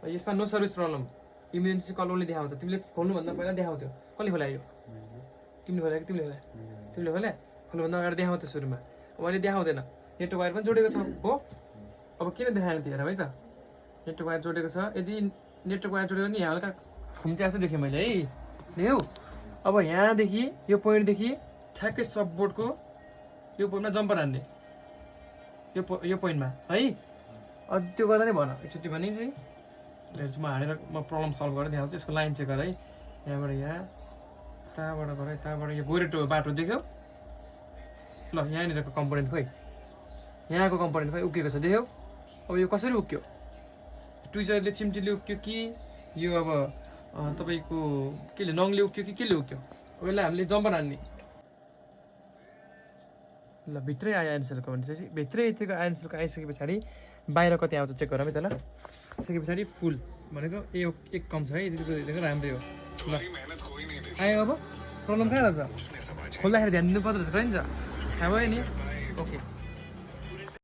यसमा no service problem emergency call only देखाउँछ तिमीले खोल्नुभन्दा पहिला देखाउँथ्यो कसले खोलायो तिमीले खोला कि तिमीले खोला खोल्नुभन्दा अगाडि देखाउँथ्यो सुरुमा अब अहिले देखाउँदैन नेटवर्क वायर पनि जोडेको छ हो अब किन देखाएन त्यो हेर है त नेटवर्क वायर जोडेको छ यदि नेटवर्क वायर जोडेको नि यहाँ हल्का खुम्च्या जस्तो देखेँ मैले है देख्यौ अब यहाँदेखि यो पोइन्टदेखि ठ्याक्कै सबबोर्डको यो पोइन्टमा जम्पर हान्ने यो पोइन्टमा है त्यो गर्दा नै भन एकचोटि भने चाहिँ हेर्छु म हानेर म प्रब्लम सल्भ गरेर देखाउँछु यसको लाइन चेक गर है यहाँबाट यहाँ यताबाट गर यताबाट यो गोरेटो बाटो देख्यौ ल यहाँनिरको कम्पोनेन्ट खोइ यहाँको कम्पोनेन्ट खोइ उक्किएको छ देख्यौ अब यो कसरी उक्क्यो ट्विजरले चिम्टीले उक्क्यो कि यो अब तपाईँको केले नङले उक्क्यो कि केले उक्क्यो अब यसलाई हामीले जम्पर हान्ने ल भित्रै आयो आइएनएसएलको भने चाहिँ भित्रै यतिको आइएनएसएलको आइसके पछाडि बाहिर कति आउँछ चेक गरौँ है त ल आइसके पछाडि फुल भनेको एक कम छ है यतिको राम्रै हो ल आयो अब प्रब्लम कहाँ रहेछ खोल्दाखेरि ध्यान दिनु पर्दो रहेछ नि त थाहा भयो नि ओके